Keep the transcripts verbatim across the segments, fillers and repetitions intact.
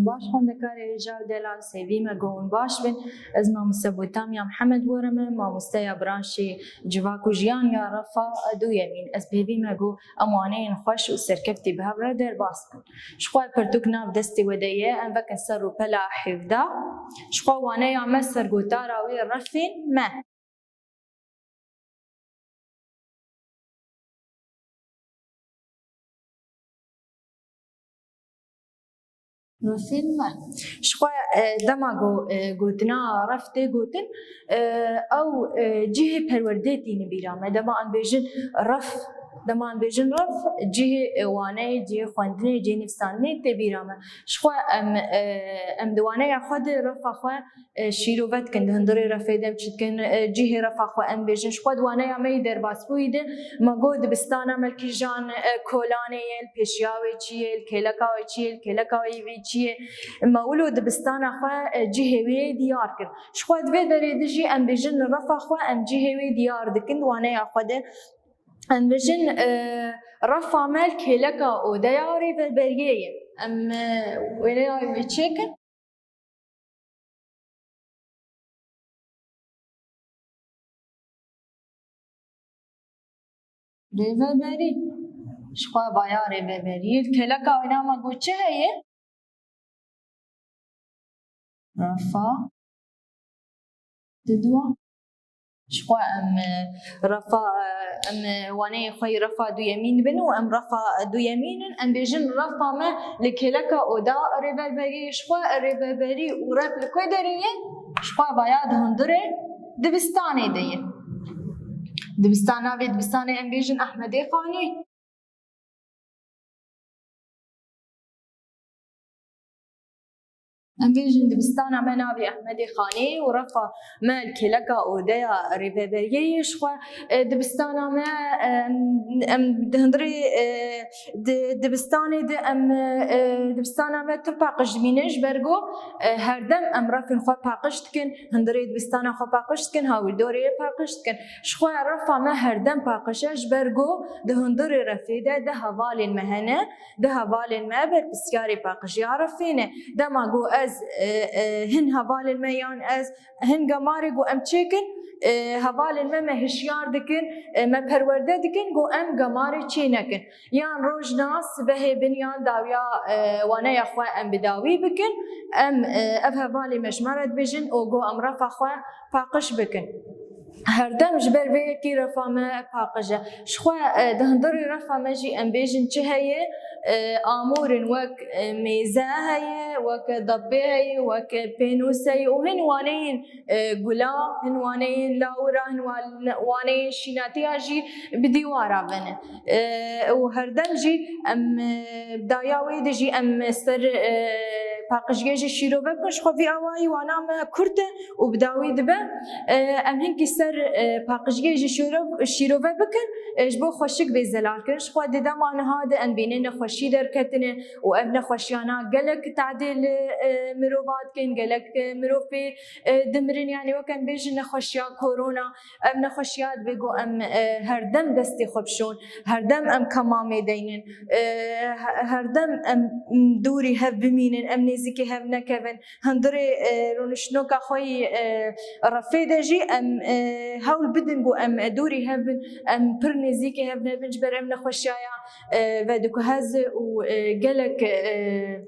Baş xwendekarê hêja û delal, hêvî me ku hûn baş bin. Ez mamoste Botamya Mihemed Borem im, mamosteya branşê civak û jiyan ya refa duyemîn. Ez hêvî me ku em waneyên xweş û serkeftî bi hev re derbas bikin. Ji xwe pirtûk nav destê we de ye, em vekin ser rûpela hevdeh. Ji xwe waneya me ser gotara wê refên me. Refên me. Ji xwe, e, dema ku, e, gotina ref tê gotin, e, ew, e, cihê perwerdê tîne bîra me. Dema em bêjin ref, dema em bêjin ref, cihê, e, waneyê, cihê xwendinê, cihê nivîsandinê tê bîra me. Ji xwe em, e, em di waneya xwe de refa xwe e, şîrove dikin, di hundirê refê de em çi dikin, e, cihê refa xwe em bêjin. Ji xwe di waneya me yî derbasbûyî de me got dibistana me li kîjan, e, kolanê ye, li pêşiya wê çi ye, li kêleka wê çi ye, li kêleka wê yî vî çi ye. Me wilo dibistana xwe, e, cihê wê diyar kir. Ji xwe di vê derê de jî em bêjin li refa xwe em cihê wê diyar dikin di waneya xwe de. Em bêjin, e, refa me li kêleka odeya rêveberiyê ye. Em, e, wêneya wê çêkin. Rêveberî. Ji xwe vaya rêveberiyê li kêleka wêna me got çi heye? Refa. Di dua. Ji xwe em, e, refa, e, em, e, waneyê xwe yî refa duyemîn bin û em refa duyemîn in. Em bêjin refa me li kêleka oda rêveberiyê. Ji xwe rêveberî û ref li ku derê ye? Ji xwe vaya di hundirê dibistanê de ye. Dibistan, navê dibistanê em bêjin Ehmedê Xanî. Em bêjin dibistana me navê Ehmedê Xanê û refa me li kêleka odeya rêveberiyê ye. Ji xwe, e, dibistana me, e, em, em di hundirê, e, di, dibistanê de em, e, dibistana me tu paqij dimîne ji ber ku, e, herdem em refên xwe paqij dikin, hundirê dibistana xwe paqij dikin, hawîrdorê paqij dikin. Ji xwe refa me herdem paqij e, ji ber ku di hundirê refê de du hevalên me hene, du hevalên me berpirsyarê paqijiya refê ne. Dema ku ez, e, e, hin hevalên me yan ez hin gemarê ku em çêkin, e, hevalên me me hişyar dikin, e, me perwerde dikin ku em gemarê çê nekin. Yan rojna sibehê bin yan dawiya, e, waneya xwe em bi dawî bikin, em, e, ev hevalê me ji me re dibêjin û ku em refa xwe paqij bikin. Herdem ji ber vê yekê refa me paqij e. Ji xwe, e, di hundirê refa me jî em bêjin çi heye? E, amûr in wek, e, mêze heye, wek depê heye, wek pênûs heye û hin waneyên, e, gula, hin waneyên lawira, hin wan-, waneyên şînatiya jî bi dîwara ve ne. E, û herdem jî em, e, daya wê de jî em ser, e, paqijiyê jî şîrove bikin. Ji xwe vî awayî wana me kurt e û bi dawî dibe. E, em hinkî ser, e, paqijiyê jî şîro-, şîrove bikin, e, ji bo xweşik bê zelalkirin. Ji xwe di dema niha de em bînin nexweşî derketine û ev nexweşiyana gelek tadê li, e, mirova dikin, gelek, e, mirov pê, e, dimirin. Yanî wek em bêjin nexweşiya korona, ev nexweşiya dibe ku em, e, herdem destê xwe bişon, herdem em kemamê deynin, e, he-, herdem em dûrî hev bimînin, em nêzîkî hev nekevin. Hundirê, e, rûniştinoka xwe yî, e, refê de jî em, e, hewl bidin ku em, e, dûrî hev bin, em pir nêzîkî hev nebin, ji ber ev nexweşiya ya, e, vediguheze û, e, gelek, e,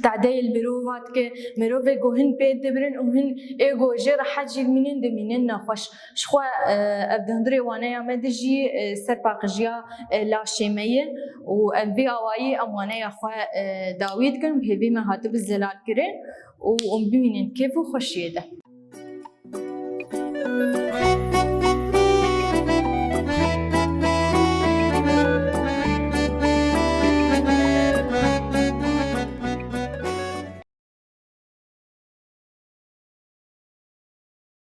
tadeyê li mirova dike. Mirovê ku hin pê dibirin û hin ê ku jê rehet jî dimînin, dimînin nexweş. Ji xwe, e, ev di hundirê waneya me de jî, e, ser paqijiya, e, laşê me ye û em vî awayî em waneya xwe, e, dawî dikin, bi hêvî me hatibe zelalkirin û hûn bimînin kêf û xweşiyê de.